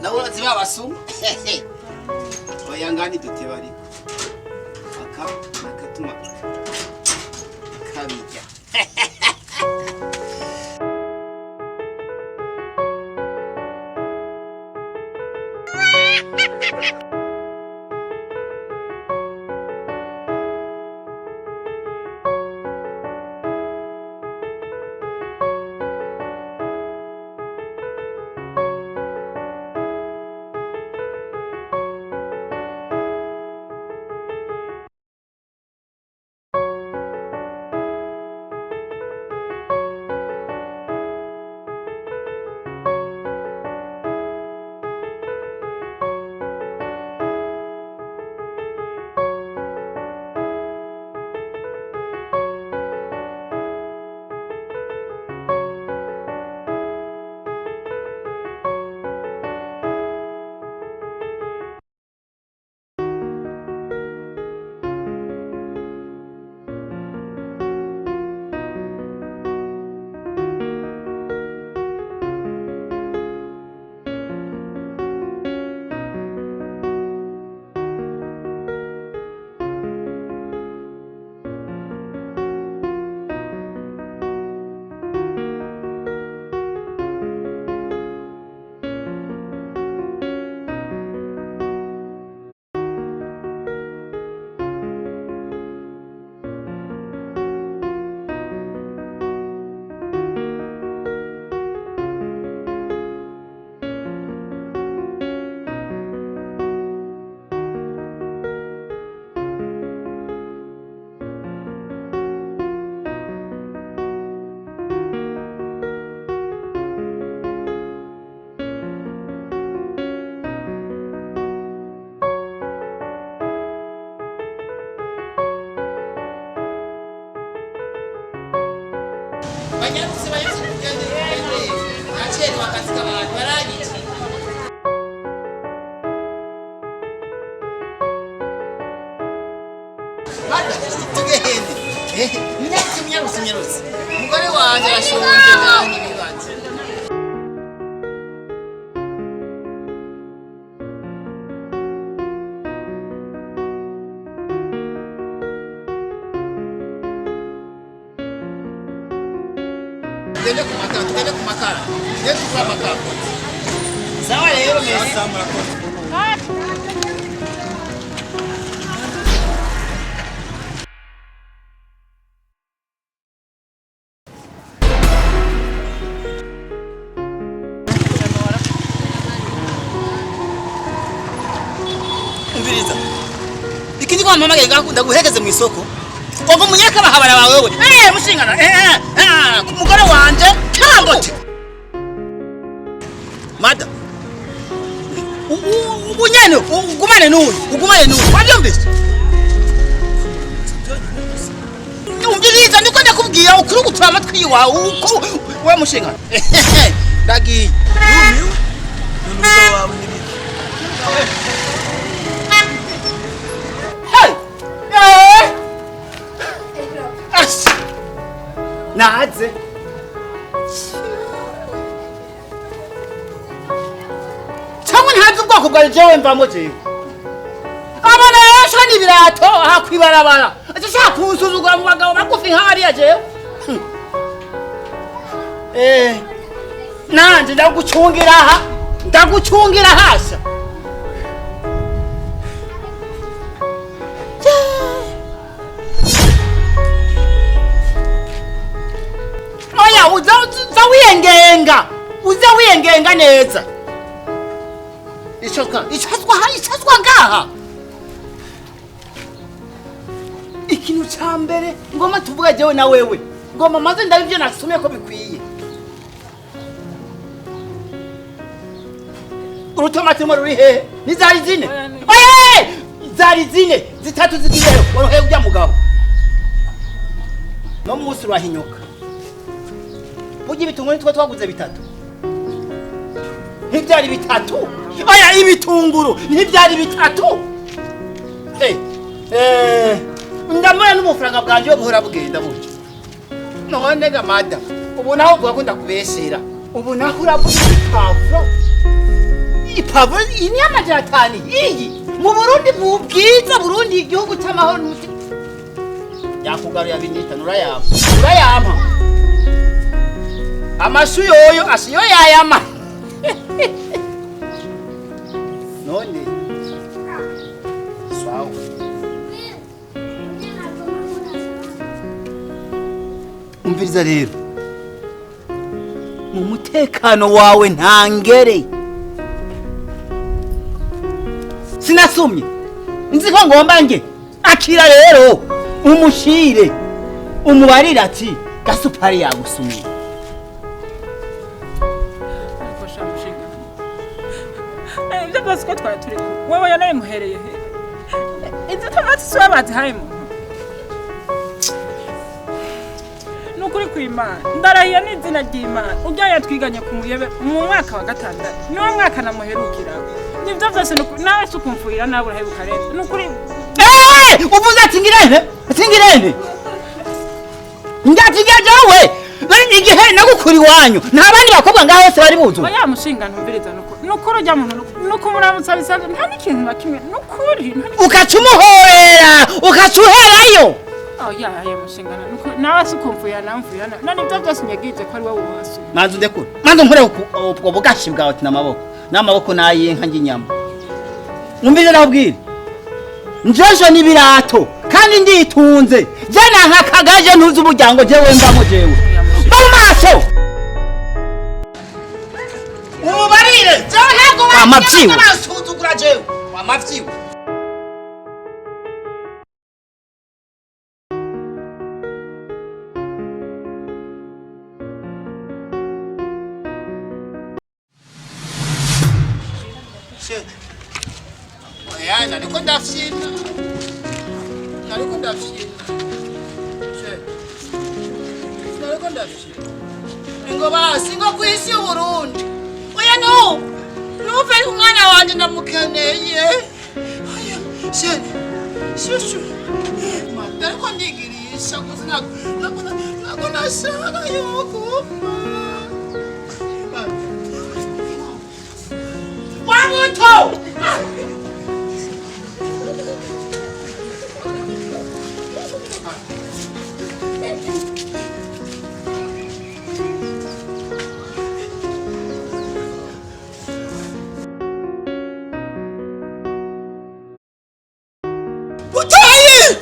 Nawe urazi babasuma. Oya, ngani duteba, ariko aka nakatuma kabirya. Banyarutse, banyarutse, tugende, tugende, nacerewe akazi k'abantu baranyica. Tugende, munyarutse, munyarutse, munyarutse, umugore wanjye arashonje nanjye ibibazo. Tugende ku makara, tugende ku makara, tugende tugura amakara. Sawa rero, mesi. Murakoze. Umviriza, ikindi ko wampamagaye ngaho ndaguhegeze mu isoko, ubwo munyakabahabara bawe we, mushingana ku mugore wanje kambote mada ubu nyene ugumane n'uyu, ugumane n'uyu, wabyumvise? Umviriza, niko ndakubwira ukuri, gutura amatwi wawe uko we mushingana ndagiye. Yumiwe. None umugabo wawe n'ibiki? Hey! Eh! Ash! Naze. Cyangwa ntazi ubwoko bwawe jewe mvamo jewe. Abana yashwa n'ibirato aha kwibarabara. Ashaka kunsuzugura mu bagabo bagufi nk'abariya jewe. Nanje ndagucungira aha. Ndagucungira hasa. Oya, uza wiyengenga, uza wiyengenga neza. Icazwa ha, icazwa ngaha. Ikintu ca mbere ngoma tuvuga jewe na wewe, ngoma maze ndabe ivyo nasomye ko bikwiye. Urutomati rumwe ruri hehe? Ni zari zine. Oya, zari zine, zitatu zigiyeho. Waruheye urya mugabo no munsi urahinyuka. Burya ibitunguru nitwo twaguze bitatu, ntibyari bitatu? Oya, ibitunguru ntibyari bitatu? Ndamara n'ubufaranga bwanjye buhora bugenda buryo. None ga mada, ubu naho uvuga ko ndakubeshera, ubu naho uravuga ipavuro. Ipavuro iyi ni 500 iyi mu Burundi mu bwiza Burundi igihugu cy'amahoro n'umuti yakugaruye binita nurayampa urayampa amashu yoyo asiyo yayama none sawa umviriza rero mu mutekano wawe ntangere sinasumye nzi ko ngomba nge akira rero umushire umubarira ati gasupari yagusumye Ibyo byose ko twari turi wowe yanayimuhereye he ibyo tomati si we bazihaye muntu ni ukuri kw'Imana ndarahiye n'izina ry'Imana ujya yatwiganye ku muyebe mu mwaka wa gatandatu niwo mwaka namuherukiraho nibyo byose nawe si ukumfuhira nawe uraheruka rero ni ukuri uvuze ati ngirente ati ngirente ndatigera jewe igihe nagukura iwanyu nta bandi bakobwa ngaho bose bari buzuye oya mushinga ntumviriza nukuri ujya muntu nuko umuramutsa bisanzwe nta n'ikintu na kimwe nukuri ukaca umuhorera ukaca uherayo oya ya mushinga nukuri nawe si ukumfuhira namfuhira none ibyo byose unyagije ko ari wowe wasuye manzu ndekure manzu nkure ubwo bugashi bwawe ati n'amaboko n'amaboko n'ay'inka nj'inyama umviriza ndakubwira njejo n'ibirato kandi nditunze je nanka kagaje ntuzi umuryango jewe mbamo jewe mba mu maso umubarire jewe ntabwo bansuzugura jewe amavyiwe Oya, nariko ndafyina. Nariko ndafyina. Nariko ndafyina. Ingo basi ngo kwisi y'Uburundi. Oya no. Nuve umwana wanje ndamukeneye. Oya, sheri. Shushu. Nariko ndigirisha gusa nako nashaka yokupfa. Wamuto! Butayi!